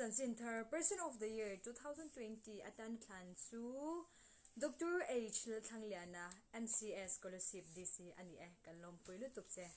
Chanchin Thar Person of the Year 2020 atan thlan chu Doctor H Lalthlangliana, MCS, Kolasib DC a ni e. Kan lawmpui lutuk che.